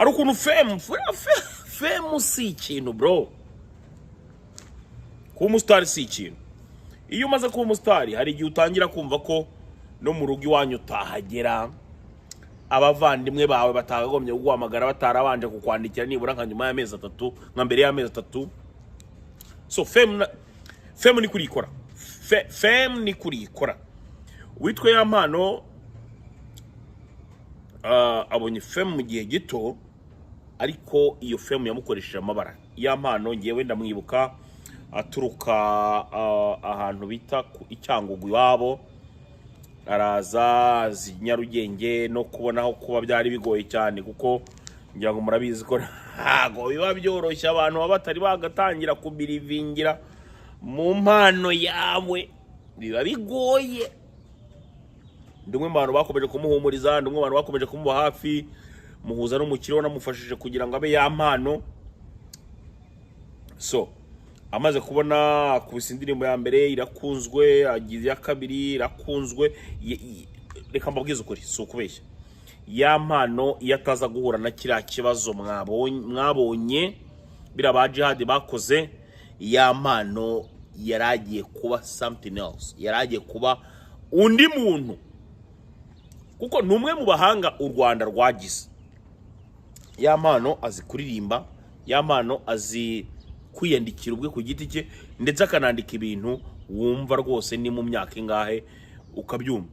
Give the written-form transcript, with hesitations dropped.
Hari ukuntu fame si ikintu, bro. Kuba umusitari si ikintu. Iyo umaze kuba umusitari, hari igihe utangira kumva ko no mu rugo iwanyu utahagera, abavandimwe bawe batakagombye kuguhamagara batarabanje kukwandikira nibura nka nyuma y'amezi 3, nka mbere y'amezi 3. So fame ni kurikora. Fame ni kurikora. Witwa Yampano abonye fame mu gihe gito, ariko iyo fame yamukoresheje amabara. Yampano ngewe ndamwibuka aturuka ahantu bita i Cyangugu iwabo, araza azi Nyarugenge, no kubona aho kuba byari bigoye cyane, kuko ngira ngo murabizi ko ntago biba byoroshye, abantu baba batari bagatangira kubirivingira mu mpano yawe, biba bigoye. Ndi umwe mu bantu bakomeje kumuhumuriza, ndi umwe mu bantu bakomeje kumuba hafi, muhuza n'umukire wanamufashije kugira ngo abe Yampano. So amaze kubona, akubise indirimbo ya mbere irakunzwe, agize iya kabiri irakunzwe. Reka mbabwize ukuri, si ukubeshya, Yampano iyo ataza guhura na kiriya kibazo mwabonye biriya ba Jihad bakoze, Yampano yari agiye kuba something else, yari agiye kuba undi muntu, kuko ni umwe mu bahanga u Rwanda rwagize. Yampano azi kuririmba, Yampano azi kwiyandikira ubwe ku giti cye, ndetse akanandika ibintu wumva rwose ni mu myaka ingahe ukabyumva.